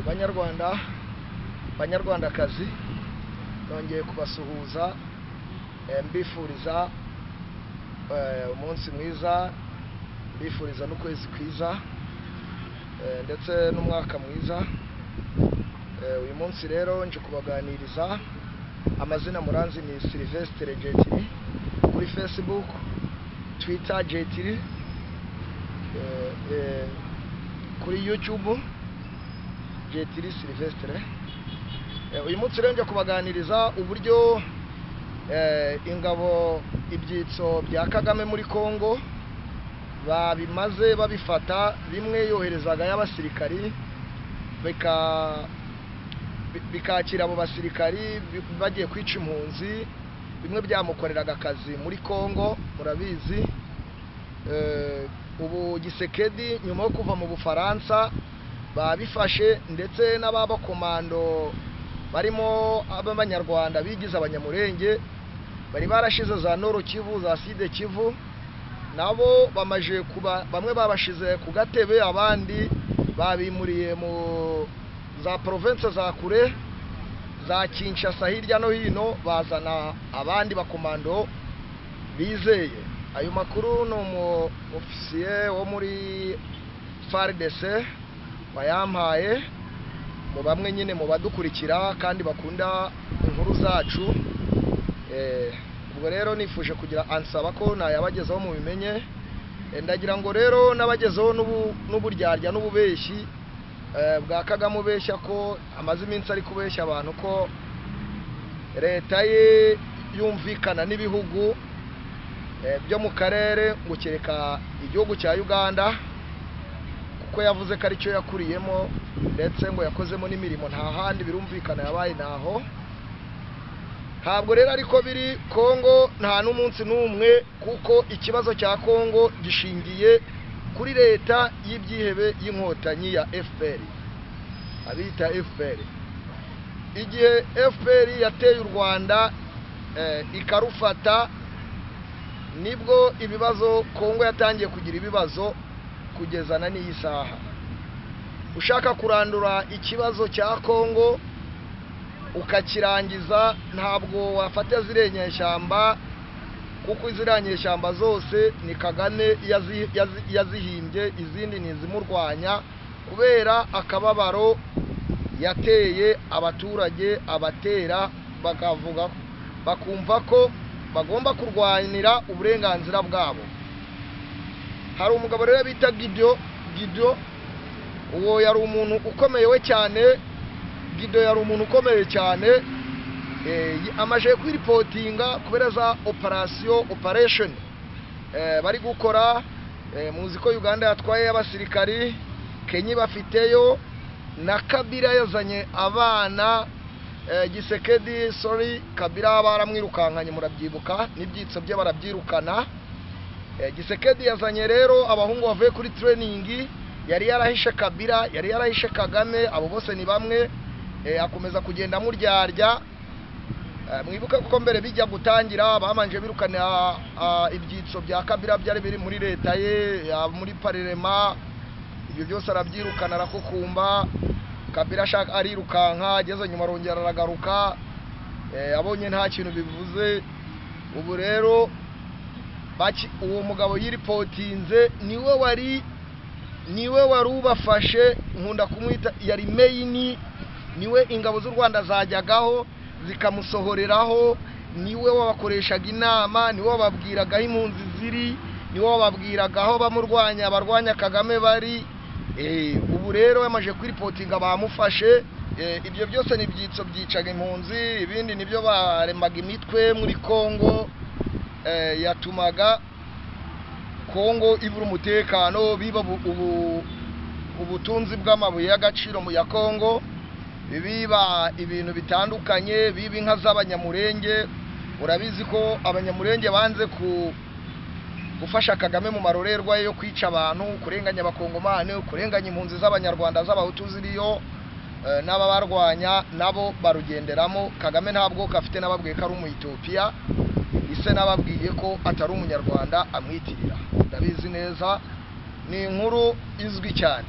Banyarwanda, banyarwandakazi, nongeye kubasuhuza, mbifuriza umunsi mwiza, mbifuriza n'ukwezi kwiza, ndetse n'umwaka mwiza. Uyu munsi rero nje kubaganiriza. Amazina muranzi ni Sylvestre Jetiri, kuri Facebook, Twitter Jetiri, kuri YouTube Jetiri Sylvestre. Uyu munsi rero nje kubaganiriza uburyo ingabo, ibyitso bya Kagame muri Kongo babimaze babifata. Bimwe yoherezaga y'abasirikari bikakira abo basirikari bagiye kwica impunzi, bimwe byamukoreraga akazi muri Kongo, murabizi. Ubu Gisekedi nyuma yo kuva mu Bufaransa babifashe, ndetse n'ababakomando barimo ab'Abanyarwanda bigize Abanyamurenge bari barashize za Nord Kivu, za Sud Kivu, nabo bamaje kuba bamwe babashize ku gatebe, abandi babimuriye mu za province za kure za Kinshasa hirya no hino, bazana abandi bakomando bizeye. Ayo makuru ni umu ofisiye wo muri FARDC wayampaye, mu bamwe nyine mu badukurikira kandi bakunda inkuru zacu. Ubwo rero nifuje kugira ansaba ko nayabagezaho mubimenye. Ndagira ngo rero n'abagezeho n'uburyarya n'ububeshyi bwa Kagame, ubeshya ko amaze iminsi ari kubeshya abantu ko leta ye yumvikana n'ibihugu byo mu karere, ngo kereka igihugu cya Uganda, kuko yavuze ko aricyo yakuriyemo, ndetse ngo yakozemo n'imirimo, nta handi birumvikana yabaye ntaho. Ntabwo rero ariko biri. Kongo nta n'umunsi n'umwe, kuko ikibazo cya Kongo gishingiye kuri leta y'ibyihebe y'Inkotanyi ya FPR, abita FPR. Igihe FPR yateye u Rwanda, ikarufata, nibwo ibibazo Kongo yatangiye kugira ibibazo kugeza na n'iyi saha. Ushaka kurandura ikibazo cya Kongo ukakirangiza, ntabwo wafata ziriya nyeshyamba, kuko ziriya nyeshyamba zose ni Kagame yazihimbye, izindi ni izimurwanya kubera akababaro yateye abaturage, abatera bakavuga bakumva ko bagomba kurwanira uburenganzira bwabo. Hari umugabo rero bita Gido. Gido uwo yari umuntu ukomeye we cyane. Gido yari umuntu ukomeye cyane, amaze kwiripotinga kubera za operation bari gukora. Muzi ko Uganda yatwaye abasirikari, Kenya bafiteyo, na Kabila yazanye abana, Gisekedi, sorry, Kabila baramwirukankanye, murabyibuka, n'ibyitso bye barabyirukana. Gisekedi yazanye rero abahungu bavuye kuri training. Yari yarahishe Kabila, yari yarahishe Kagame, abo bose ni bamwe. Akomeza kugenda amuryarya. Mwibuke kuko mbere bijya gutangira bamanje birukana ibyitso bya Kabila byari biri muri leta ye, muri parlement, ibyo byose arabyirukana, arakukumba. Kabila ashaka arirukanka, ageze nyuma arongera aragaruka, abonye nta kintu bivuze. Ubu rero uwo mugabo yiripotinze, niwe wari ubafashe, nkunda kumwita yari main, niwe ingabo z'u Rwanda zajyagaho zikamusohoreraho, niwe wabakoreshaga inama, niwe wababwiraga aho impunzi ziri, niwe wababwiraga aho bamurwanya, abarwanya Kagame bari. Ubu rero yamaze kwiripotinga, bamufashe. Ibyo byose ni ibyitso byicaga impunzi, ibindi nibyo baremaga imitwe muri Kongo, yatumaga Kongo ibura umutekano, biba ubutunzi bw'amabuye y'agaciro mu ya Kongo, biba ibintu bitandukanye, biba inka z'Abanyamurenge. Urabizi ko Abanyamurenge banze ku gufasha Kagame mu marorerwa yo kwica abantu, kurenganya Abakongomani, kurenganya impunzi z'Abanyarwanda z'Abahutu ziriyo, n'ababarwanya nabo barugenderamo. Kagame nta bwoko afite, nababwiye ko ari Umuetiyopiya, ise nababwiye ko atari Umunyarwanda amwitirira, ndabizi neza, ni inkuru izwi cyane.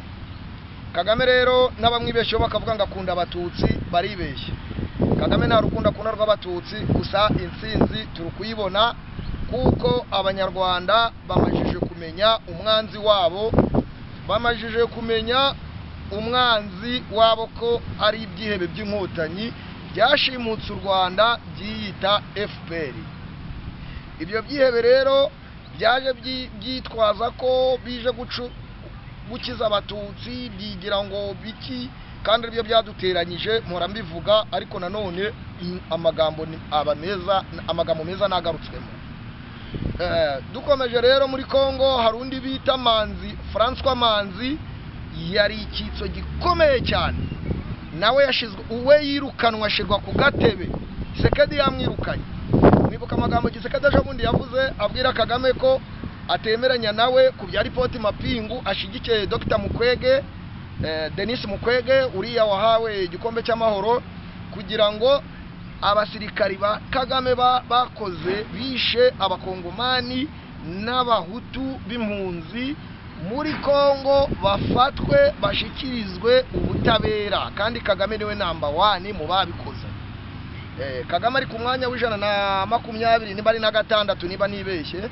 Kagame rero n'abamwibeshyeho bakavuga ngo akunda abatutsi baribeshye. Kagame nta rukundo akunda rw'abatutsi, gusa intsinzi turi kuyibona kuko abanyarwanda bamajije kumenya umwanzi wabo, bamajije kumenya umwanzi wabo ko ari ibyihebe by'inkotanyi byashimutse u Rwanda byiyita FPR. Ibyo byihebe rero byaje byitwaza ko bije gukiza abatutsi, byigira ngo biki, kandi aribyo byaduteranyije. Mpora mbivuga, ariko nanone amagambo aba meza, amagambo meza nagarutswemo. Dukomeje rero muri Kongo hari undi bita Manzi, François Manzi, yari icyitso gikomeye cyane, nawe yashizwe, uwe yirukanwa ashirwa ku gatebe. Tshisekedi yamwirukanye. Mwibuka amagambo Tshisekedi ejo bundi yavuze abwira Kagame ko atemeranya nawe ku bya ripoti mapingu, ashigikiye Dr Mukwege, Denis Mukwege uriya wahawe igikombe cy'amahoro, kugira ngo abasirikari ba Kagame bakoze bishe abakongomani n'abahutu b'impunzi muri Kongo bafatwe bashikirizwe ubutabera, kandi Kagame niwe namba 1 mu babikoze. Kagame ari ku mwanya w'126 niba ari na 6 niba nibeshye.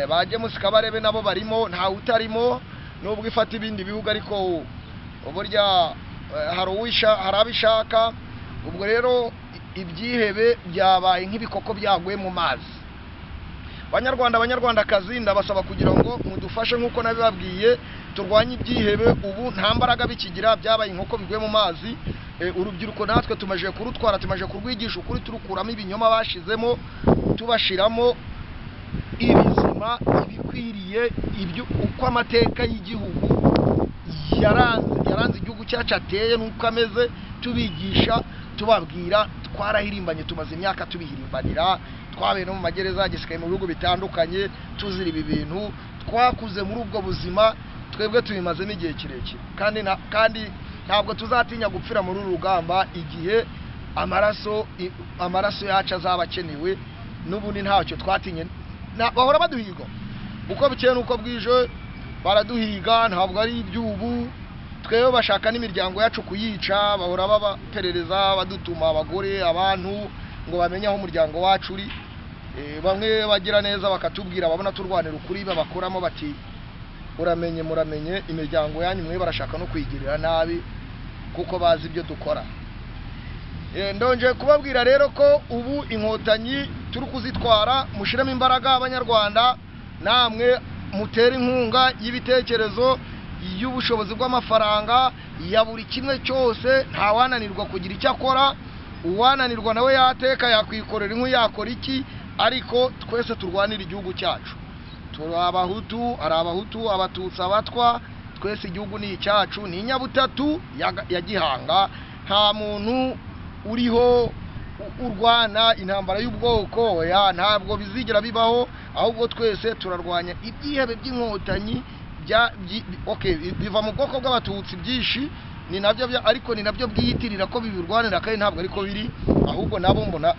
Ba James Kabarebe nabo barimo, nta utarimo, nubwo ifata ibindi bihugu ariko burya hari uwisha harabishaka. Ubwo rero ibyihebe byabaye nk'ibikoko byaguye mu mazi. Banyarwanda, banyarwandakazi, ndabasaba kugira ngo mudufashe nk'uko nabibabwiye, turwanye ibyihebe. Ubu nta mbaraga bikigira, byabaye inkoko biguye mu mazi. Urubyiruko natwe tumaje kurutwara, tumaje kurwigisha ukuri, turukuramo ibinyoma bashizemo, tubashiramo ibizima, ibikwiriye, ibyo uko amateka y'igihugu yaranze igihugu cyacu ateye n'uko ameze, tubigisha, tubabwira. Twarahirimbanye, tumaze imyaka tubihirimbanira, twabaye no mu magereza gisigaye mu bihugu bitandukanye tuzira ibi bintu, twakuze muri ubwo buzima, twebwe tubimazemo igihe kirekire, kandi ntabwo tuzatinya gupfira muri uru rugamba igihe amaraso yacu azaba akenewe. N'ubundi ntacyo twatinye, bahora baduhiga uko bukeye n'uko bwije, baraduhiga, ntabwo ari iby'ubu. Twebwe bashaka n'imiryango yacu kuyica, bahora babaperereza, badutuma abagore, abantu ngo bamenye aho umuryango wacu uri. Bamwe bagira neza bakatubwira, babona turwanira ukuri, babakuramo bati uramenye, muramenye imiryango yanyu mwe barashaka no kwigirira nabi kuko bazi ibyo dukora. Ndonje kubabwira rero ko ubu inkotanyi turi kuzitwara, mushiremo imbaraga abanyarwanda, namwe mutere inkunga y'ibitekerezo, y'ubushobozi bw'amafaranga, ya buri kimwe cyose. Ntawananirwa kugira icyo akora, uwananirwa nawe yateka, yakwikorera inkwi, yakora iki, ariko twese turwanira igihugu cyacu. Turi abahutu, ari abahutu, abatutsi, abatwa, twese igihugu ni icyacu, ni inyabutatu ya Gihanga. Nta muntu uriho urwana intambara y'ubwoko, ya ntabwo bizigira bibaho, ahubwo twese turarwanya ibyihebe by'inkotanyi okay, biva mu bwoko bw'abatutsi byinshi, ni nabyo ariko ni nabyo byiyitirira ko bibirwanira, kandi ntabwo ariko biri, ahubwo nabo mbona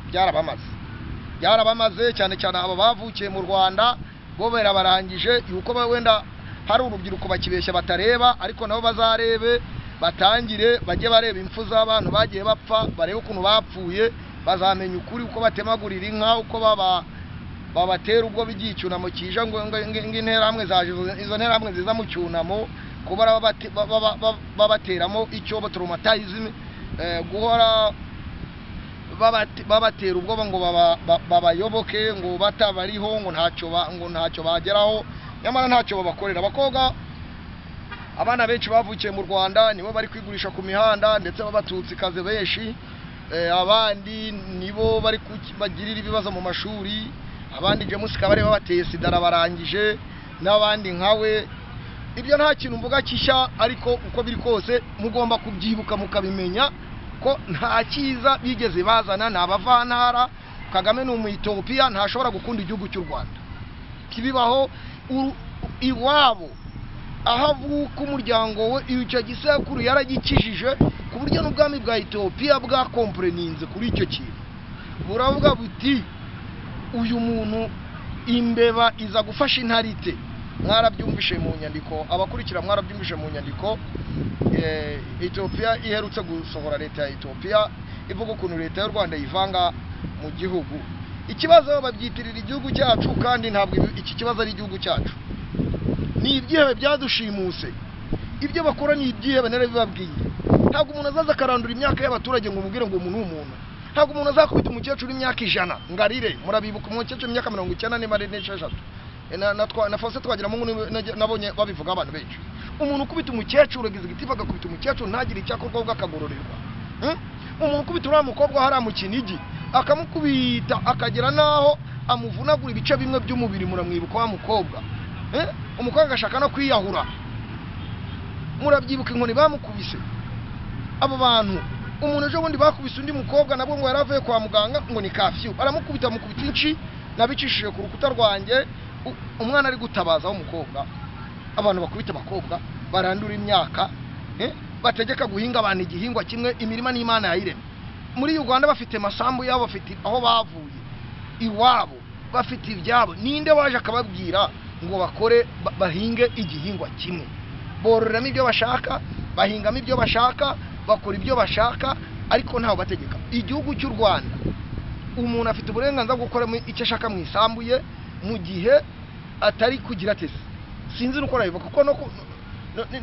byarabamaze cyane cyane aba bavukiye mu Rwanda bo barabarangije. Yuko wenda hari urubyiruko bakibeshya batareba, ariko nabo bazarebe, batangire bajye bareba impfu z'abantu bagiye bapfa, barebe ukuntu bapfuye, bazamenya ukuri, uko batemagurira inka, uko babatera ubwo bigiye icyunamo kije, ngo interahamwe zaje, izo nterahamwe ziza mu cyunamo kuba babateramo icyo traumatizing, guhora babatera ubwoba ngo babayoboke, ngo batabariho, ngo ntacyo bageraho, nyamara ntacyo babakorera. Abakobwa, abana benshi bavukiye mu Rwanda nibo bari kwigurisha ku mihanda, ndetse b'abatutsi kaze benshi, abandi nibo bari bagirira ibibazo mu mashuri, abandi James Kabarebe babateye sida barangije, n'abandi nkawe. Ibyo nta kintu mvuga kishya, ariko uko biri kose mugomba kubyibuka mukabimenya ko nta cyiza bigeze bazana, ni abavantara. Kagame ni umuyitopiya, ntashobora gukunda igihugu cy'u Rwanda. Kibibaho iwabo aho avuka, umuryango we icyo gisekuru yaragikijije, ku buryo n'ubwami bwa Ethiopia bwakompreninze kuri icyo kintu, buravuga buti uyu muntu imbeba iza gufasha intarite. Mwarabyumvishe mu nyandiko, abakurikira mwarabyumvishe mu nyandiko Ethiopia iherutse gusohora, leta ya Ethiopia ivuga ukuntu leta y'u Rwanda yivanga mu gihugu. Ikibazo babyitirira igihugu cyacu, kandi ntabwo iki kibazo ari igihugu cyacu, ni ibyihebe byadushimuse. Ibyo bakora ni ibyihebe, narabibabwiye. Ntabwo umuntu azaza akarandura imyaka y'abaturage ngo umubwire ngo umuntu ni umuntu. Ntabwo umuntu azakubita umukecuru w'imyaka 100 ngo arire. Murabibuka umukecuru w'imyaka 96 na Faustin Twagiramungu nabonye babivuga abantu benshi. Umuntu ukubita umukecuru executive agakubita umukecuru ntagire icyo akorwa, ahubwo akagororerwa. Umuntu ukubita uriya mukobwa hariya mu Kinigi, akamukubita akagera n'aho amuvunagura ibice bimwe by'umubiri, muramwibuka wa mukobwa? Umukobwa agashaka no kwiyahura, murabyibuka inkoni bamukubise abo bantu. Umuntu ejo bundi bakubise undi mukobwa nabwo ngo yaravuye kwa muganga, ngo ni curfew, aramukubita, amukubita inshi, nabicishije ku rukuta rwanjye, umwana ari gutabaza w'umukobwa. Abantu bakubita abakobwa, barandura imyaka, bategeka guhinga abantu igihingwa kimwe. Imirima n'Imana yayiremye. Muri Uganda bafite masambu yabo, bafite aho bavuye iwabo, bafite ibyabo. Ninde waje akababwira ngo bakore bahinge igihingwa kimwe? Bororeramo ibyo bashaka, bahingamo ibyo bashaka, bakora ibyo bashaka, ariko ntawe bategeka. Igihugu cy'u Rwanda, umuntu afite uburenganzira bwo gukora icyo ashaka mu isambu ye, mu gihe atari kugira tese. Sinzi nuko nabivuga, kuko no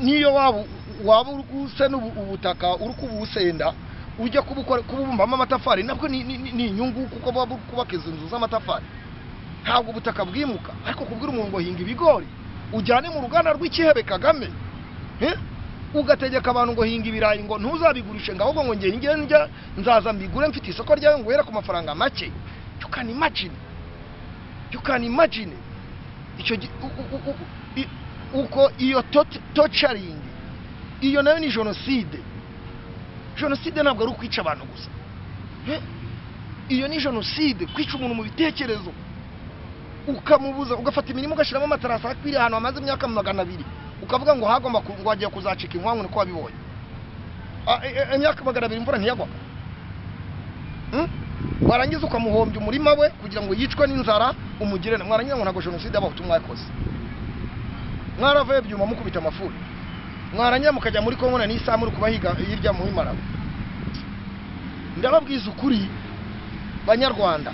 niyo waba uri gusena ubutaka, uri kubusenda ujya kubukora kububumbamo amatafari, nabwo ni inyungu, kuko baba kubaka izo nzu z'amatafari, ntabwo ubutaka bwimuka. Ariko kubwira umuntu ngo hinga ibigori ujyane mu ruganda rw'ikihebe Kagame, ugategeka abantu ngo hinga ibirayi, ngo ntuzabigurishe, ngo ahubwo ngo nge nge njya nzaza mbigure, mfite isoko ryawe, ngo uhere ku mafaranga make. You can imagine, you can imagine icyo uko iyo torturing, iyo nayo ni jenoside. Jenoside ntabwo ari ukwica abantu gusa. Iyo ni jenoside, kwica umuntu mu bitekerezo, ukamubuza, ugafata imirima ugashyiramo amatarasi akwiriye ahantu hamaze imyaka 200, ukavuga ngo hagomba ngo hagiye kuzacika inkwangu. Niko wabibonye. Imyaka 200 imvura ntiyagwaga. Warangiza ukamuhombya umurima we kugira ngo yicwe n'inzara, umugirene. Mwarangiza ngo ntabwo jenoside y'Abahutu mwakoze. Mwaravuye Byuma mukubita amafuri, mwarangiza mukajya muri Kongo na n'isaha muri kubahiga hirya muri Malawi. Ndababwiza ukuri Banyarwanda,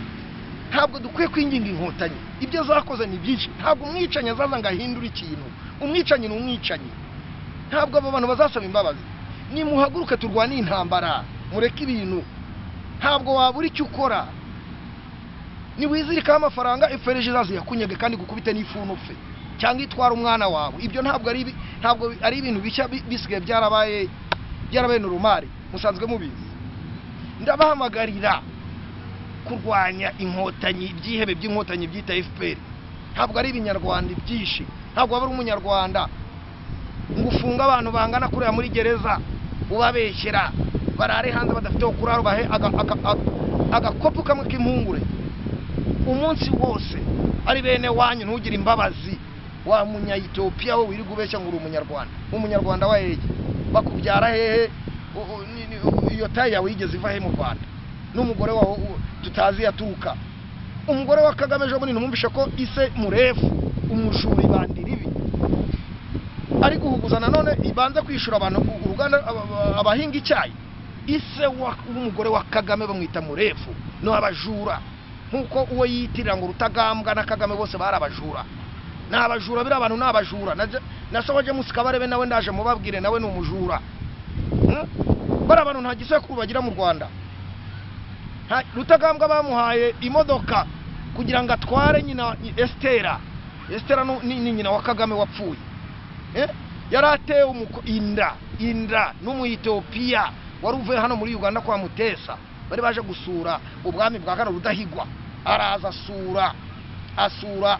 ntabwo dukwiye kwinginga Inkotanyi. Ibyo zakoze ni byinshi. Ntabwo umwicanyi azaza ngo ahindure ikintu. Umwicanyi ni umwicanyi. Ntabwo abo bantu bazasaba imbabazi. Nimuhaguruke turwane intambara, mureke ibintu. Ntabwo wabura icyo ukora. Niwizirikaho amafaranga, FRG izaza yakunyage kandi gukubite n'ifuni upfe, cyangwa itwara umwana wawe. Ibyo ntabwo ari ibintu bishya, bisigaye byarabaye normal, musanzwe mubizi. Ndabahamagarira kurwanya Inkotanyi, ibyihebe by'Inkotanyi byita FPR. Ntabwo ari ibinyarwanda ibyinshi. Ntabwo waba ari umunyarwanda ngo ufunge abantu bangana kuriya muri gereza, ubabeshyera, barare hanze badafite aho kurara, ubahe agakopo kamwe k'impungure umunsi wose, ari bene wanyu, ntugire imbabazi. Wa munya-Ethiopia we wirirwa ubeshya ngo uri umunyarwanda, umunyarwanda wa hehe? Bakubyara hehe? Iyo taille yawe yigeze iva he mu Rwanda? N'umugore wawe tutazi yaturuka. Umugore wa Kagame ejo bundi numvishe ko ise murefu umujura ibandi ribi ari guhuguza nanone ibanza kwishura abantu uruganda abahinga icyayi. Ise w'umugore wa Kagame bamwita Murefu, no abajura nkuko uwo yitirira ngo Rutagambwa na Kagame bose bari abajura, ni abajura. Biriya abantu ni abajura. Na se wa James Kabarebe nawe ndaje mubabwire, nawe ni umujura. Bari abantu nta gisekuru bagira mu Rwanda. Rutagambwa bamuhaye imodoka kugira ngo atware nyina Estera. Estera ni nyina wa Kagame wapfuye. Yari atewe inda n'Umuyetiyopiya wari uvuye hano muri Uganda kwa Mutesa, bari baje gusura ubwami bwa kano Rudahigwa. Araza asura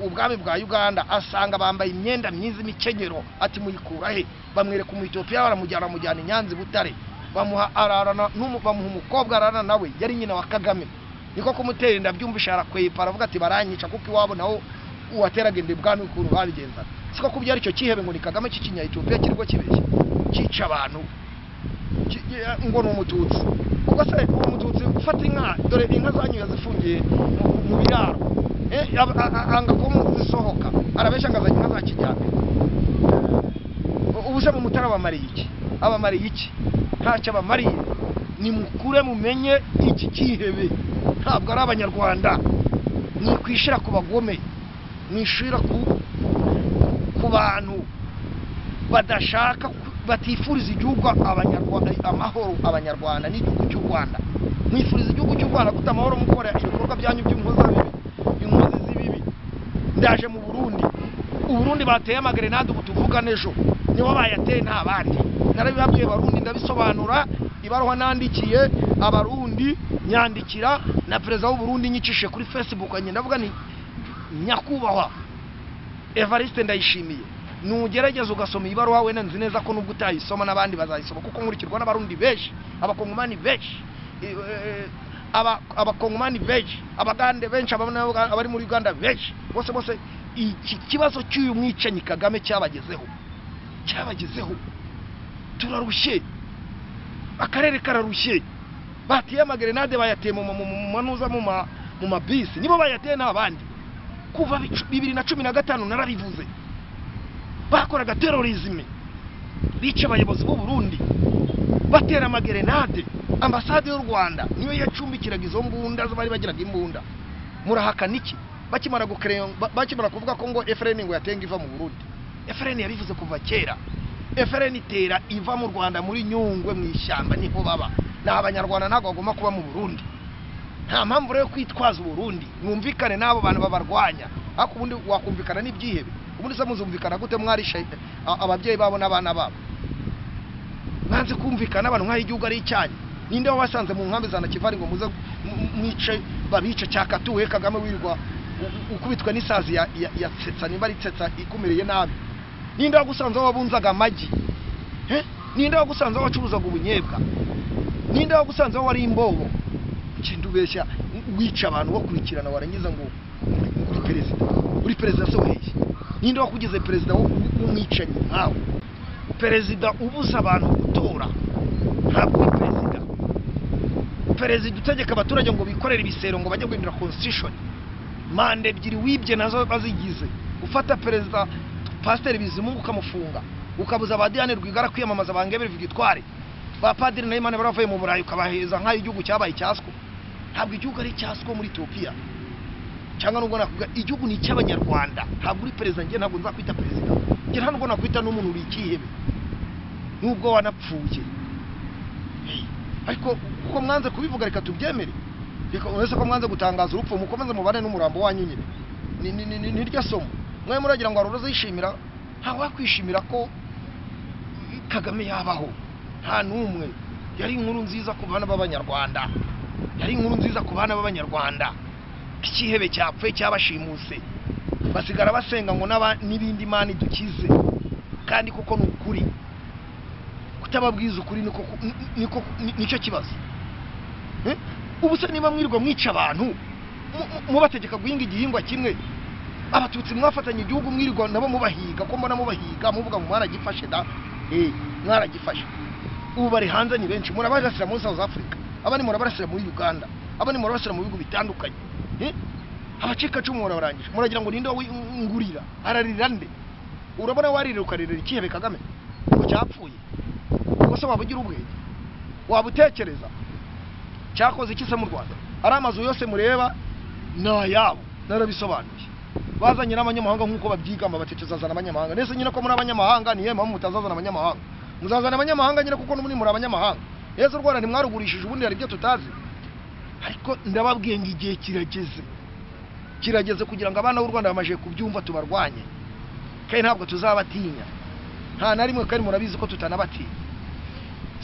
ubwami bwa Uganda, asanga bambaye imyenda myiza, imikenyero. Ati: "Muyikura he?" Bamwereka Umuyetiyopiya, baramujyana, bamujyana i Nyanza i Butare, bamuha ararana bamuha umukobwa ararana nawe, yari nyina wa Kagame. Niko kumutera inda. Byumvishe arakwepa, aravuga ati: "Baranyica," kuko iwabo nawo uwateraga inda ibwami ukuntu babigenzaga. Siko kubyara icyo cyihebe ngo ni Kagame cy'ikinya Ethiopia kirirwa kibeshya cyica abantu ngo ni umututsi. Ubwo se uwo mututsi ufata inka, dore inka zanyu yazifungiye mu biraro, anga ko zisohoka, arabeshya ngo azanye inka za kijyambere. Ubu se mu Mutara abamariye iki? Abamariye iki? Ntacyo abamariye. Nimukure mumenye iki cyihebe ntabwo ari abanyarwanda. Mwikwishira ku bagome, mwishira ku bantu badashaka, batifuriza igihugu abanyarwanda amahoro, abanyarwanda n'igihugu cy'u Rwanda. Mwifuriza igihugu cy'u Rwanda gute amahoro mukora ibikorwa byanyu by'inkozi inkozi z'ibibi? Ndaje mu Burundi. Uburundi bateye amagerenade ubu tuvuga n'ejo nibo bayateye, nta bandi. Narabibabwiye Barundi, ndabisobanura, ibaruwa nandikiye Abarundi, nyandikira na perezida w'u Burundi, nyicishe kuri Facebook, njye ndavuga ni nyakubahwa Evariste Ndayishimiye, nugerageza ugasoma ibaruwa, wenda nzi neza ko nubwo utayisoma n'abandi bazayisoma, kuko nkurikirwa n'Abarundi benshi, Abakongomani benshi, Abakongomani benshi, Abagande benshi, abari muri Uganda benshi, bose bose iki kibazo cy'uyu mwicanyi Kagame cyabagezeho, cyabagezeho. Turarushye, akarere kararushye. Bateye amagerenade, bayateye mu manuza, mu mabisi, nibo bayateye nta bandi. Kuva 2015 narabivuze, bakoraga terrorisme, bica abayobozi b'u Burundi, batera amagerenade. Ambasade y'u Rwanda niyo yacumbikiraga izo mbunda, bari bagiraga imbunda. Murahakana iki? Bakimara bakimara kuvuga ko ngo FRN ngo yatenga iva mu Burundi, FRN yabivuze kuva kera. FRN itera iva mu Rwanda, muri Nyungwe mu ishyamba niho baba. Ni abanyarwanda, ntabwo bagomba kuba mu Burundi. Nta mpamvu rero kwitwaza Uburundi. Mwumvikane n'abo bantu babarwanya, ariko ubundi wakumvikana n'ibyihebe? Ubundi se muzumvikana gute mwarishe ababyeyi babo n'abana babo? Mwanze kumvikana abantu nk'aho igihugu ari icyanyu. Ninde wabasanze mu nkambi za Nakivari ngo muze mwice, babice cyakatuwe? Kagame wirirwa ukubitwa n'isazi ya tsetsa, nimba ari tsetsa ikumereye nabi. Ninde wagusanze aho wabunzaga amagi? Ninde wagusanze aho wacuruzaga ubunyebwa? Ninde wagusanze aho wari imbobo? Ugenda ubeshya, wica abantu bakurikirana, warangiza ngo uri perezida. Uri perezida se weheye? Ninde wakugize perezida w'umwicanyi nkawe? Perezida ubuza abantu gutora ntabwo uri perezida. Perezida utegeka abaturage ngo bikorere ibisero, ngo bajye guhindura constitution, manda ebyiri wibye nazo bazigize. Ufata perezida Pasiteri Bizimungu ukamufunga, ukabuza ba Diane Rwigara kwiyamamaza, ba Ingabire Victoire, ba Padiri Nahimana baravuye mu Burayi, ukabaheza nk'aho igihugu cyabaye icyaswo. Ntabwo igihugu ari icyaswo muri Ethiopia, cyangwa nubwo nakuvuga igihugu ni icy'abanyarwanda. Ntabwo uri perezida. Njye ntabwo nzakwita perezida. Njye nta nubwo nakwita n'umuntu, uri ikihebe nubwo wanapfuye. Ariko kuko mwanze kubivuga, reka tubyemere. Reka uretse ko mwanze gutangaza urupfu, mukomeze mubane n'umurambo wanyu nyine. Ni iryo somo mwe muragira ngo hari uzishimira? Ntawe wakwishimira ko Kagame yabaho, nta n'umwe. Yari inkuru nziza ku bana b'abanyarwanda, yari inkuru nziza ku bana b'abanyarwanda. Ikihebe cyapfuye cyabashimuse, basigara basenga ngo n'ibindi Imana idukize. Kandi kuko ni ukuri, kutababwiza ukuri niko niko nicyo kibazo. Ubu se niba mwirirwa mwica abantu, mubategeka guhinga igihingwa kimwe, abatutsi mwafatanye igihugu mwirirwa nabo mubahiga, ko mbona mubahiga muvuga ngo mwaragifashe da, mwaragifashe. Ubu bari hanze ni benshi, murabarasira muri South Africa, abandi murabarasira muri Uganda, abandi murabarasira mu bihugu bitandukanye. Abacikacumu murabarangije. Muragira ngo ninde ngurira ararira nde? Urabona waririra ukaririra ikihebe Kagame ngo cyapfuye? Ubwo se waba ugira ubwenge? Waba utekereza cyakoze iki se mu Rwanda? Ari amazu yose mureba ni ayabo, narabisobanuye. Bazanye n'abanyamahanga nk'uko babyigamba, bati tuzazana abanyamahanga. Nese nyine ko muri abanyamahanga, niyo mpamvu mutazazana abanyamahanga? Muzazana abanyamahanga nyine kuko n'ubundi muri abanyamahanga. Yesu u Rwanda ntimwarugurishije, ubundi hari ibyo tutazi. Ariko ndababwiye ngo igihe kirageze, kirageze kugira ngo abana b'u Rwanda bamaze kubyumva tubarwanye, kandi ntabwo tuzabatinya nta na rimwe, kandi murabizi ko tutanabatinya.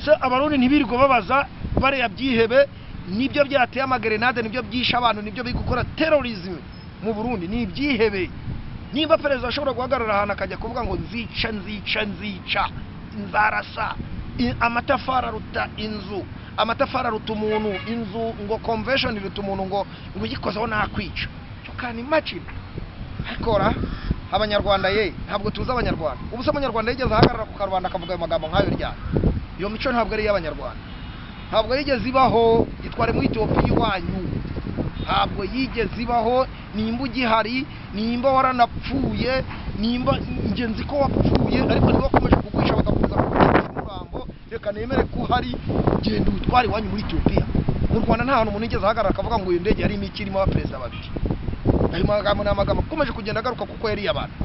Se Abarundi ntibirirwa babaza bariya byihebe? Nibyo byateye amagerenade, nibyo byishe abantu, nibyo biri gukora terrorism mu Burundi, ni ibyihebe. Nimba perezida ashobora guhagarara ahantu akajya kuvuga ngo nzica, nzica, nzica, nzarasa, amatafari aruta inzu, amatafari aruta umuntu, inzu ngo convention iruta umuntu, ngo uyikozeho nakwica, you can imagine. Ariko ra abanyarwanda ye, ntabwo tuzi abanyarwanda. Ubu se abanyarwanda yigeze ahagarara ku karubanda akavuga ayo magambo nk'ayo ryari? Iyo mico ntabwo ari iy'abanyarwanda. Ntabwo yigeze ibaho. Itware muri Etiyopiya iwanyu, ntabwo yigeze ibaho. Nimba ugihari, nimba waranapfuye, nimba njye nzi ko wapfuye, ariko niba bakomeje kuguhisha bagakomeza kuguhisha umurambo, reka nemere ko uhari. Genda utware iwanyu muri Etiyopiya. Mu Rwanda nta hantu umuntu yigeze ahagarara akavuga ngo iyo ndege yarimo iki, irimo abaperezida babiri. Ayo magambo ni amagambo akomeje kugenda agaruka kuko yariye abantu.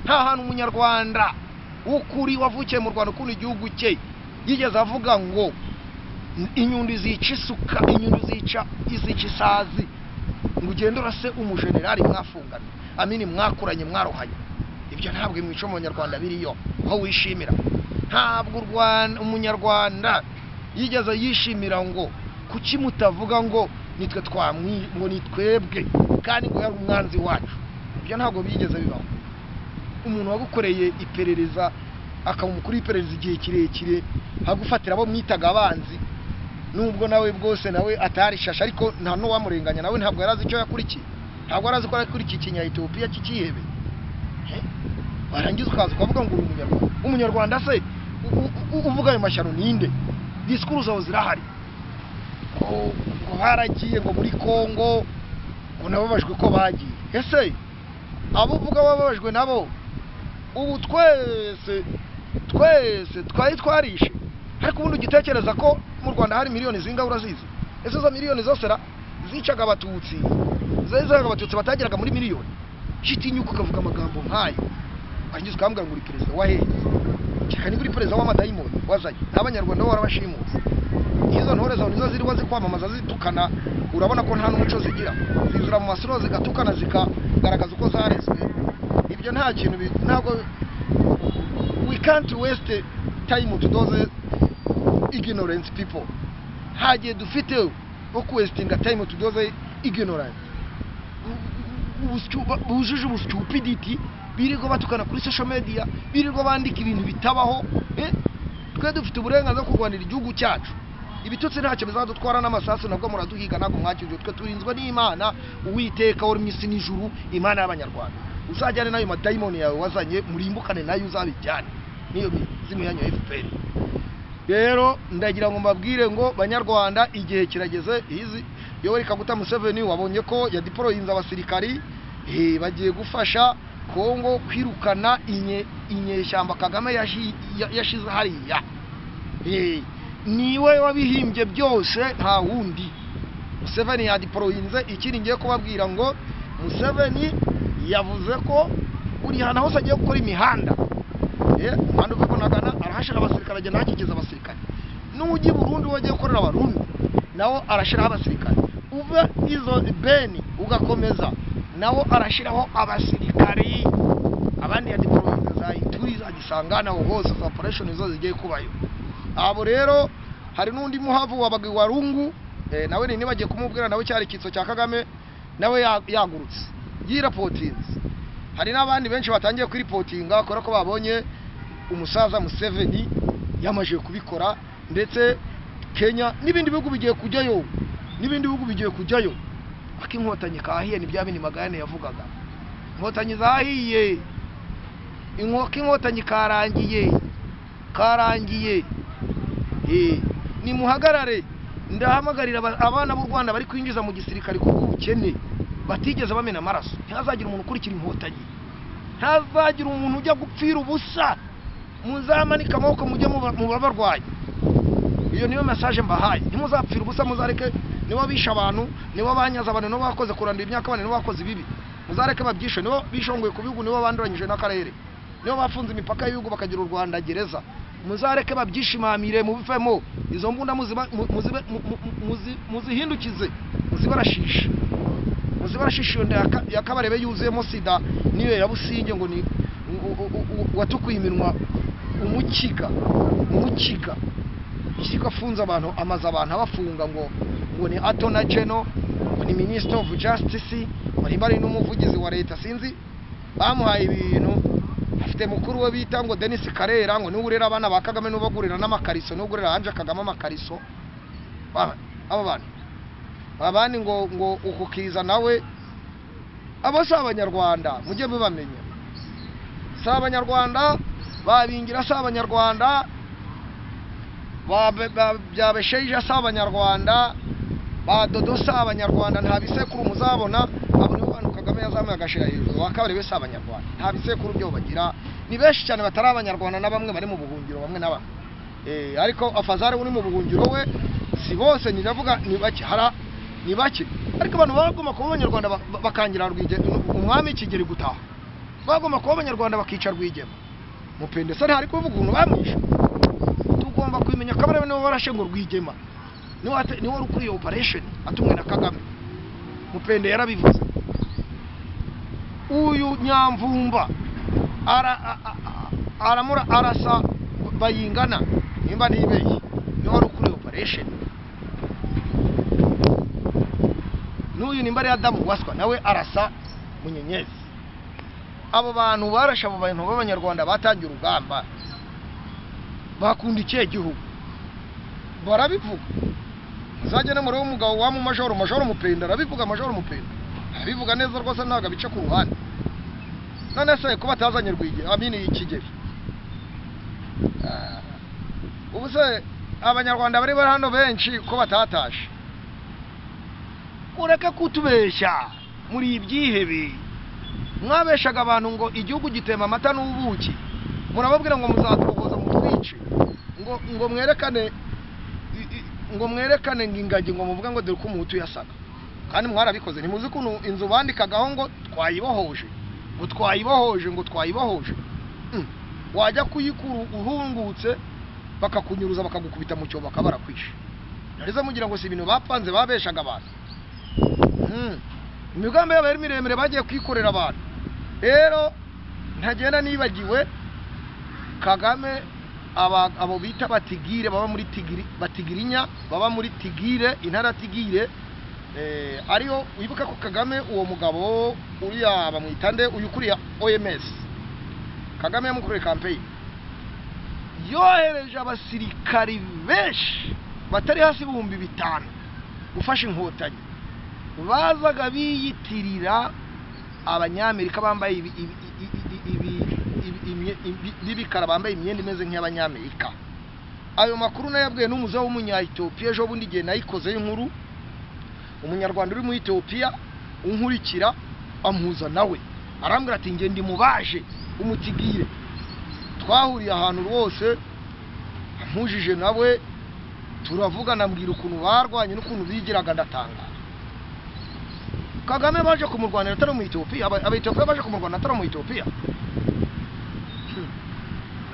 Nta hantu umunyarwanda w'ukuri wavukiye mu Rwanda ukunda igihugu cye yigeze avuga ngo inyundo izica isuka, inyundo izica isazi, ngo ugende urase umujenerali mwafungana, amini mwakuranye, mwarohanye. Ibyo ntabwo imico mu banyarwanda biriyo aho wishimira. Ntabwo umunyarwanda yigeze yishimira ngo kuki mutavuga ngo nitwe ngo ni twebwe kandi ngo yari umwanzi wacu. Ibyo ntabwo bigeze bibaho. Umuntu wagukoreye iperereza akaba umukuru w'iperereza igihe kirekire, agufatira abo mwitaga abanzi, nubwo nawe bwose nawe atarishasha, ariko nta n'uwamurenganya, nawe ntabwo yarazi icyo yakurikiye, ntabwo yarazi ko yakurikiye ikinya Ethiopia cy'ikihebe. Warangiza ukaza ukavuga ngo uri umunyarwanda. Umunyarwanda se uvuga ayo mashyano ninde? Disikuru zawe zirahari ngo baragiye ngo muri Kongo, ngo nababajwe ko bagiye. Ese abo uvuga bababajwe nabo ubu twese twari twarishe? Ariko ubundi ugitekereza ko mu Rwanda hari miliyoni zingahe urazizi? Ese izo miliyoni zose zicaga abatutsi, zicaga abatutsi batageraga muri miliyoni? Shitinyuka ukavuga amagambo nk'ayo, warangiza ukambwira ngo uri perezida wa hehe? Kereka niba uri perezida w'amadayimoni wazanye n'abanyarwanda bo warabashimuse. Izo ntore zawe nizo ziriho zikwamamaza zitukana, urabona ko nta n'umuco zigira, zizira mu masuro zigatukana zikagaragaza uko zarezwe. Ibyo nta kintu, ntabwo we can't waste time to those ignorant people. Nta gihe dufite wo kuwastinga time to those ignorant bujuje ubustupidity, birirwa batukana kuri social media, birirwa bandika ibintu bitabaho. Twe dufite uburenganzira bwo kurwanira igihugu cyacu. Ibitutsi ntacyo bizadutwara, n'amasasu nabwo muraduhiga, ntabwo mwakije. Twe turinzwe n'Imana, Uwiteka wari mu isi n'ijuru, Imana y'abanyarwanda. Uzajyane n'ayo madayimoni yawe wazanye, murimbukane nayo, uzabijyane n'iyo mizimu yanyu ya FPR. Rero ndagira ngo mbabwire ngo banyarwanda, igihe kirageze. Izi Yoweri Kaguta Museveni wabonye ko yadeployinze abasirikari, bagiye gufasha Kongo kwirukana inyeshyamba Kagame yashize hariya. Niwe wabihimbye byose, nta wundi. Museveni yadeployinze. Ikindi ngiye kubabwira ngo Museveni yavuze ko buri hantu hose agiye gukora imihanda, umuhanda uva Bunagana arahashira abasirikare, agenda ahakikiza abasirikare. N'ujya i Burundi wagiye gukorera abarundi nawo arashiraho abasirikare, uva izo Beni ugakomeza nawo arashiraho abasirikari. Abandi yadeployinze za Ituri, za Gisangana, aho hose za operation zo zigiye kubayo. Abo rero hari n'undi muhavu wabaga Warungu, nawe ni nibagiye kumubwira, nawe cyari ikitso cya Kagame, nawe yagurutse yirapotinze. Hari n'abandi benshi batangiye kwiripotinga kubera ko babonye umusaza Museveni yamaze kubikora, ndetse Kenya n'ibindi bihugu bigiye kujyayo, n'ibindi bihugu bigiye kujyayo. Akinkotanyi kahiye ni bya bindi Magayane yavugaga, inkotanyi zahiye, inkotanyi karangiye, karangiye. Nimuhagarare. Ndahamagarira abana b'u Rwanda bari kwinjiza mu gisirikare kuko ubukene batigeze bamena amaraso. Ntihazagira umuntu ukurikira inkotanyi, ntazagira umuntu ujya gupfira ubusa. Muzamanika amaboko mujye mu babarwayi. Iyo niyo message mbahaye. Ntimuzapfira ubusa, muzareke nibo bisha abantu, nibo banyaza abantu, nibo bakoze kurandura imyaka abantu, nibo bakoze ibibi. Muzareke babyishe, nibo bishongoye ku bihugu, nibo banduranyije n'akarere, nibo bafunze imipaka y'ibihugu bakagira u Rwanda gereza. Muzareke babyishimamire, mubivemo. Izo mbunda muzihindukize, muzibarashishe, muzibarashishe. Iyo nda ya Kabarebe yuzuyemo sida niyo ya Businge ngo ni watukuye iminwa umukiga, umukiga ishyirwa afunze abantu, amaze abantu abafunga ngo ni Attorney General, ngo ni Minister of Justice, ngo nimba ari n'umuvugizi wa leta, sinzi. Bamuhaye ibintu. Afite mukuru we bita ngo Denis Karera, ngo niwe urera abana ba Kagame, n'ubagurira n'amakariso, n'ugurira Ange Kagame amakariso. Aba bantu abandi ngo ukukiza nawe. Abo si abanyarwanda, mujye mubamenya. Si abanyarwanda babingira, si abanyarwanda Byabesheje si abanyarwanda, ba Dodo si abanyarwanda, nta bisekuru muzabona. Abo nibo bantu Kagame yazamuye agashira hejuru. Wa kabiri we si abanyarwanda, nta bisekuru byo bagira, ni benshi cyane batari abanyarwanda, na bamwe bari mu buhungiro, bamwe na bamwe. Ariko afazari uri mu buhungiro we si bose, ni ndavuga ni bake, hara ni bake. Ariko abantu bagomba kuba abanyarwanda bakangira umwami Kigeli gutaha, bagomba kuba abanyarwanda bakica Rwigema. Mupende se ntari kuvuga ukuntu bamwishe? Tugomba kubimenya. Kabarebe niwe warashe ngo Rwigema, niwe wari ukuriye operation atumwe na Kagame. Mupende yarabivuze. Uyu Nyamvumba aramura arasa Bayingana, nimba ntibeshye, niwe wari ukuriye operation. N'uyu nimba ari Adamu Waswa, nawe arasa Munyenyezi. Abo bantu barashe abo bantu b'abanyarwanda batangiye urugamba, bakunda ikihe gihugu? Barabivuga. Muzajya no muri umugabo wa mu majoro, Majoro Mupenda arabivuga. Majoro Mupenda arabivuga neza rwose, ntabwo abica ku ruhande. None se ko batazanye Rwige amini Kigeli? Ubu se abanyarwanda bari bari hano benshi ko batatashe? Ureke kutubeshya, muri ibyihebe. Mwabeshaga abantu ngo igihugu gitema amata n'ubuki, murababwira ngo muzatubogoza mutwice, ngo mwerekane ngo ingagi, ngo muvuge ngo dore uko umuhutu yasaga. Kandi mwarabikoze. Ntimuzi ukuntu inzu bandikagaho ngo twayibohoje, ngo twayibohoje, ngo twayibohoje. Wajya kuyikura uhungutse, bakakunyuruza, bakagukubita mu cyobo, bakaba barakwishe. Narize mugira ngo si ibintu bapanze, babeshaga abantu. Imigambi yabo yari miremire, bagiye kwikorera abantu. Rero ntagenda nibagiwe Kagame, abo bita batigire baba muri Tigiri, batigirinya baba muri Tigire, intara Tigire. Ariyo wibuka ko Kagame, uwo mugabo uriya bamwita nde, uyu ukuriye OMS, Kagame yamukoreye campaign, yohereje abasirikari benshi batari hasi 5000 gufasha inkotanyi. Bazaga biyitirira abanyamerika, bambaye b'ibikara, bambaye imyenda imeze nk'iy'abanyamerika. Ayo makuru nayabwiye n'umuzeho w'umunya-Ethiopia ejo bundi igihe nayikozeho inkuru. Umunyarwanda uri muri Ethiopia unkurikira ampuza nawe, arambwira ati: "Nge ndi mubaje umutigire." Twahuriye ahantu rwose, ampujije nawe turavugana, ambwira ukuntu barwanye n'ukuntu bigiraga, ndatangara. Kagame baje kumurwanira atari mu Ethiopia, aba Ethiopia baje kumurwanira atari mu Ethiopia.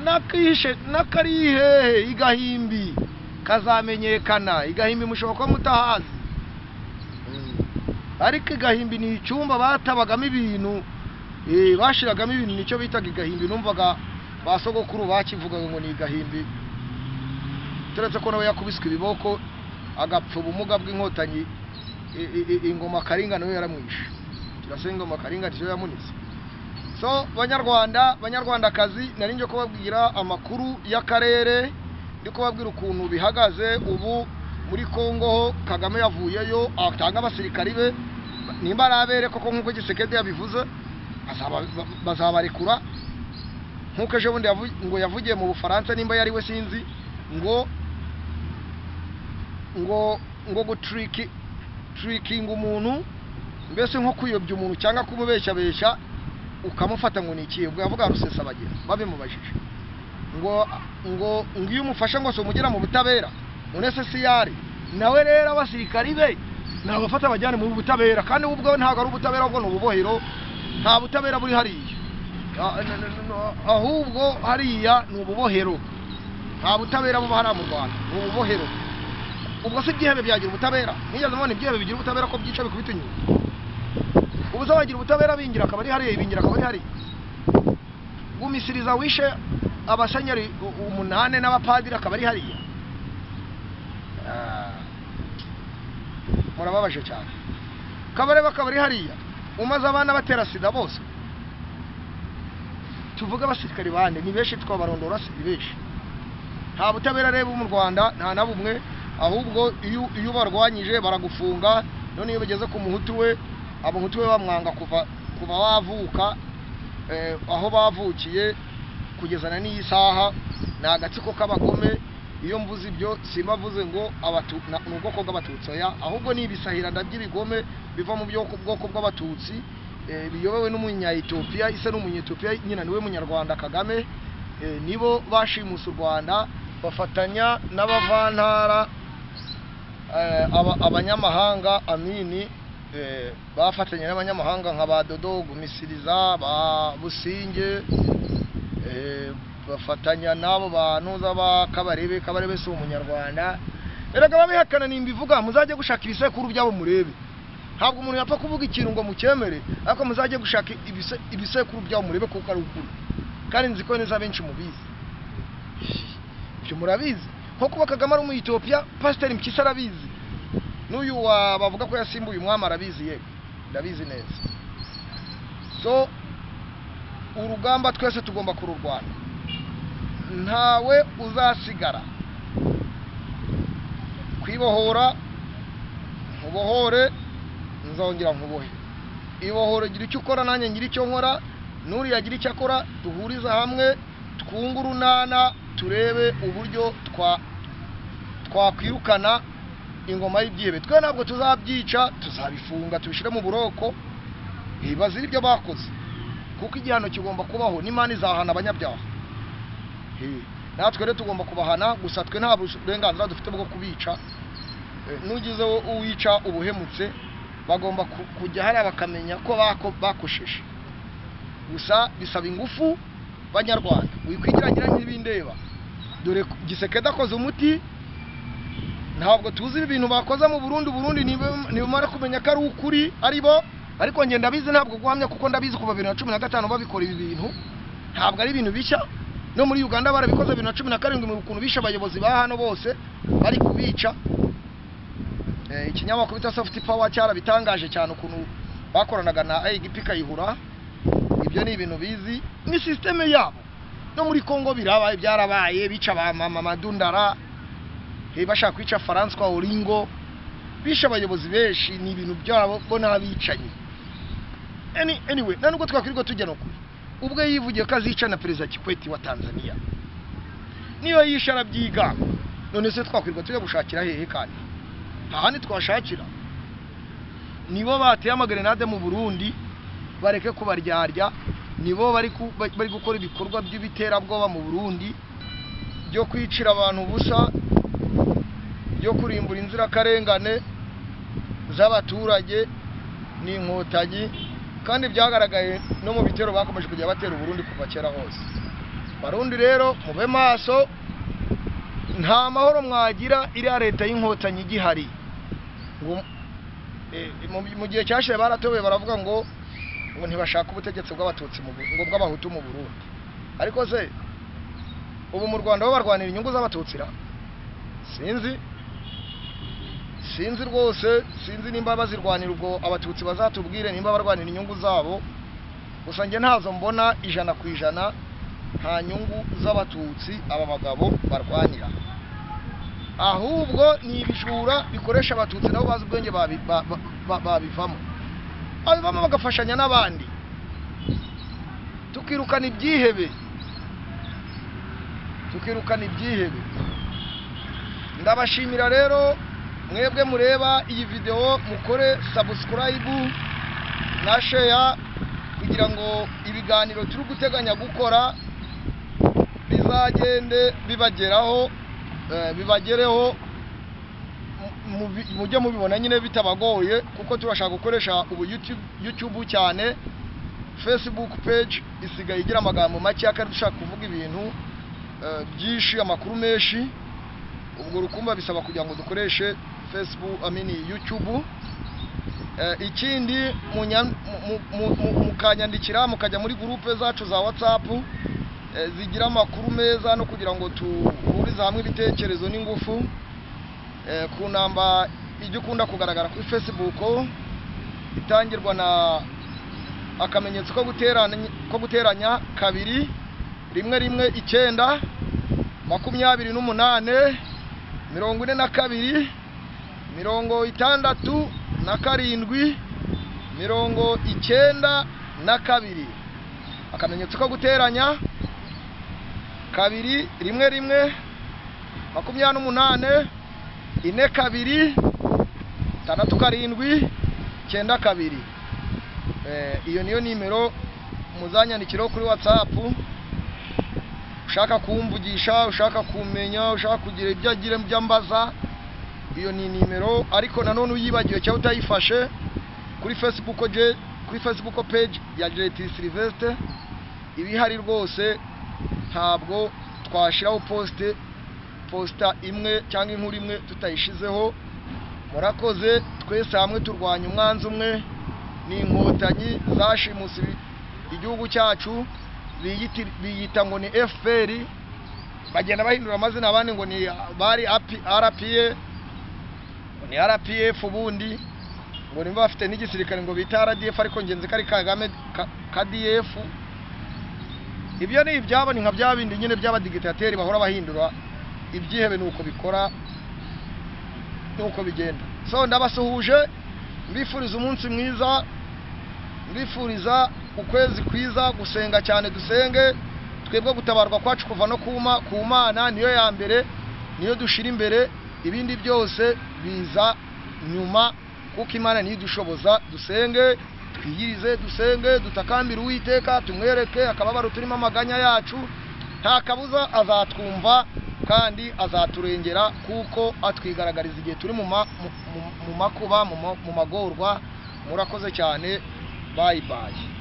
Nakishe nakari hehe? Igahimbi kazamenyekana. Igahimbi mushobora kuba mutahazi, ariko igahimbi ni icyumba batabagamo ibintu, bashiragamo ibintu, nicyo bitaga igahimbi. Numvaga ba sogokuru bakivugaga ngo ni igahimbi, turetse ko nawe yakubiswe ibiboko agapfa ubumuga bw'inkotanyi. Ingoma Karinga nawe yaramwishe, kirasa ingoma Karinga niyo yamunitse. So banyarwanda, banyarwandakazi, nari nje kubabwira amakuru y'akarere, ndi kubabwira ukuntu bihagaze ubu muri Kongo. Ho Kagame yavuyeyo atanga abasirikari be, nimba ari abere koko nk'uko Gisekedi yabivuze, bazabarekura nk'uko ejo bundi ngo yavugiye mu Bufaransa, nimba yari we sinzi, ngo gutriki trickinga umuntu, mbese nko kuyobya umuntu cyangwa kumubeshyabeshya ukamufata ngo ni ikihe. Ubwo yavuga Rusesabagina, babimubajije ngo iyo umufashe ngo si umugera mu butabera none se siyari nawe? Rero abasirikari be nabafata bajyane mu butabera, kandi ubwo ntabwo ari ubutabera, ubwo ni ububohero. Nta butabera buri hariya. Ahubwo hariya ni ububohero, nta butabera buba hariya mu Rwanda, ni ububohero. Ubwo se ibyihebe byagira ubutabera? Mwigeze mubona ibyihebe bigira ubutabera, ko byica bikubita inyuma? Ubu se bagira ubutabera? Bingira akaba ari hariya, bingira akaba ari hariya. Gumisiriza wishe abasenyeri umunane n'abapadiri akaba ari hariya. Murababaje cyane. Kabarebe akaba ari hariya, umaze abana batera sida bose. Tuvuge abasirikari bande? Ni benshi, twabarondora si benshi. Nta butabera rero mu Rwanda, nta na bumwe. Ahubwo iyo ubarwanyije baragufunga. None iyo bageze ku muhutu we, abahutu we bamwanga kuva wavuka, aho bavukiye kugeza na n'iyi saha ni agatsiko k'abagome. Iyo mvuze ibyo simba mvuze ngo ni ubwoko bw'Abatutsi, oya, ahubwo ni ibisahiranda by'ibigome biva mu bwoko bw'Abatutsi, biyobowe n'umunya-Ethiopia, ise n'umunya-Ethiopia, nyina niwe munyarwanda Kagame. Nibo bashimuse u Rwanda bafatanya n'abavantara, abanyamahanga amini, bafatanya n'abanyamahanga nka ba Dodo Gumisiriza, ba Businge, bafatanya n'abo bantu ba Kabarebe. Kabarebe si umunyarwanda, erega babihakana nimbivuga muzajye gushaka ibisekuru byabo murebe. Ntabwo umuntu yapfa kuvuga ikintu ngo mukemere, ariko muzajye gushaka ibisekuru byabo murebe kuko ari ukuri, kandi nzi ko neza benshi mubizi. Ibyo murabizi nko kuba Kagame ari umu-Ethiopia, Pasiteri Mpyisi arabizi, n'uyu bavuga ko yasimbuye umwami arabizi, yego ndabizi neza. So urugamba twese tugomba kururwana, ntawe uzasigara. Kwibohora nkubohore, nzongera nkubohe. Ibohore, gira icyo ukora nanjye ngira icyo nkora, n'uriya agira icyo akora, duhuriza hamwe twunge urunana, turebe uburyo twakwirukana ingoma y'ibyihebe. Twe ntabwo tuzabyica, tuzabifunga tubishyire mu buroko, bazira ibyo bakoze, kuko igihano kigomba kubaho n'Imana izahana abanyabyaha. Natwe rero tugomba kubahana, gusa twe nta burenganzira dufite bwo kubica. Nugize uwica ubuhemutse, bagomba kujya hariya bakamenya ko bakosheje. Gusa bisaba ingufu banyarwanda, wikwigira nk'ibindeba. Dore Gisekedi akoze umuti, ntabwo tuzi ibintu bakoze mu Burundi. Burundi nibamara kumenya ko ari ukuri ari bo, ariko njye ndabizi, ntabwo guhamya kuko ndabizi kuva 2015 babikora ibi bintu, ntabwo ari ibintu bishya. No muri Uganda barabikoze 2017 mu kuntu bisha abayobozi ba hano bose bari kubica. Ikinyamakuru bita Soft Power cyarabitangaje cyane ukuntu bakoranaga na IGP Kayihura. Ibyo ni ibintu bizi, ni systeme yabo. No muri Kongo birabaye, byarabaye, bica ba mama Madundara, bashaka kwica François Olingo, bisha abayobozi benshi, ni ibintu byabo bo n'abicanyi. Anyway, nta nubwo twakwirirwa tujya no kure. Ubwo yivugiye ko azica na Perezida Kikwete wa Tanzania, niyo yisha arabyiga. None se twakwirirwa tujya gushakira hehe kandi? Nta handi twashakira. Nibo bateye amagrenade mu Burundi, bareke kubaryarya. Nibo bari gukora ibikorwa by'ibiterabwoba mu Burundi, byo kwicira abantu ubusa, byo kurimbura inzirakarengane z'abaturage n'inkotanyi, kandi byagaragaye no mu bitero bakomeje kujya batera Burundi kuva kera hose. Barundi rero mube maso, nta mahoro mwagira iriya leta y'inkotanyi igihari. Mu gihe cyashize baratobe baravuga ngo ntibashaka ubutegetsi bw'Abatutsi ngo bw'Abahutu mu Burundi. Ariko se ubu mu Rwanda bo barwanira inyungu z'Abatutsi ra? Sinzi rwose, sinzi nimba bazirwanira, ubwo Abatutsi bazatubwire nimba barwanira inyungu zabo. Gusa njye ntazo mbona 100%, nta nyungu z'Abatutsi aba bagabo barwanira, ahubwo ni ibijura bikoresha Abatutsi nabo bazi ubwenge babivamo, abivamo bagafashanya n'abandi, tukirukana ibyihebe, tukirukana ibyihebe. Ndabashimira rero mwebwe mureba iyi video, mukore subscribe na share kugira ngo ibiganiro turi guteganya gukora bizagende bibageraho, bibagereho, mujye mubibona nyine bitabagoye, kuko turashaka gukoresha ubu YouTube cyane. Facebook page isigaye igira amagambo make, kandi dushaka kuvuga ibintu byinshi, amakuru menshi. Ubwo rukumba bisaba kugira ngo dukoreshe Facebook, YouTube. Ikindi mukanyandikira, mukajya muri groupe zacu za WhatsApp zigira amakuru meza, no kugira ngo tuhurize hamwe ibitekerezo n'ingufu. Ku namba ijya ukunda kugaragara kuri Facebook itangirwa na akamenyetso ko guteranya 2 1 1 9 28 42 67 92. Akamenyetso ko guteranya 2 1 1 28 42 67 92. Iyo niyo nimero muzanyandikiraho kuri WhatsApp. Ushaka kumvugisha, ushaka kumenya, ushaka kugira ibyo agira ibyo ambaza, iyo ni nimero. Ariko nanone uyibagiwe cyangwa utayifashe, kuri Facebook je, kuri Facebook page ya Diretti Sylvestre ibihari rwose. Ntabwo twashiraho posta imwe cyangwa inkuru imwe tutayishizeho. Murakoze, twese hamwe turwanya umwanzi umwe, ni inkotanyi zashimuse igihugu cyacu, biyita ngo ni FPR, bagenda bahindura amazina, abandi ngo ni bari RPA, ngo ni RPF, ubundi ngo nimba bafite n'igisirikare ngo bita RDF, ariko ngenzi kari Kagame KDF. Ibyo ni ibyabo, ni nka bya bindi nyine by'abadigitateri bahora bahindura ibyihebe, nuko bikora nuko bigenda. So ndabasuhuje, mbifuriza umunsi mwiza, mbifuriza ukwezi kwiza, gusenga cyane, dusenge twebwe gutabarwa kwacu kuva no kuma ku Mana, niyo ya mbere, niyo dushira imbere, ibindi byose biza nyuma, kuko Imana niyo idushoboza. Dusenge, twiyirize, dusenge, dutakambire Uwiteka, tumwereke akababaro turimo, amaganya yacu, nta kabuza azatwumva kandi azaturengera, kuko atwigaragariza igihe turi mu makuba, mu magorwa. Murakoze cyane, bye bye.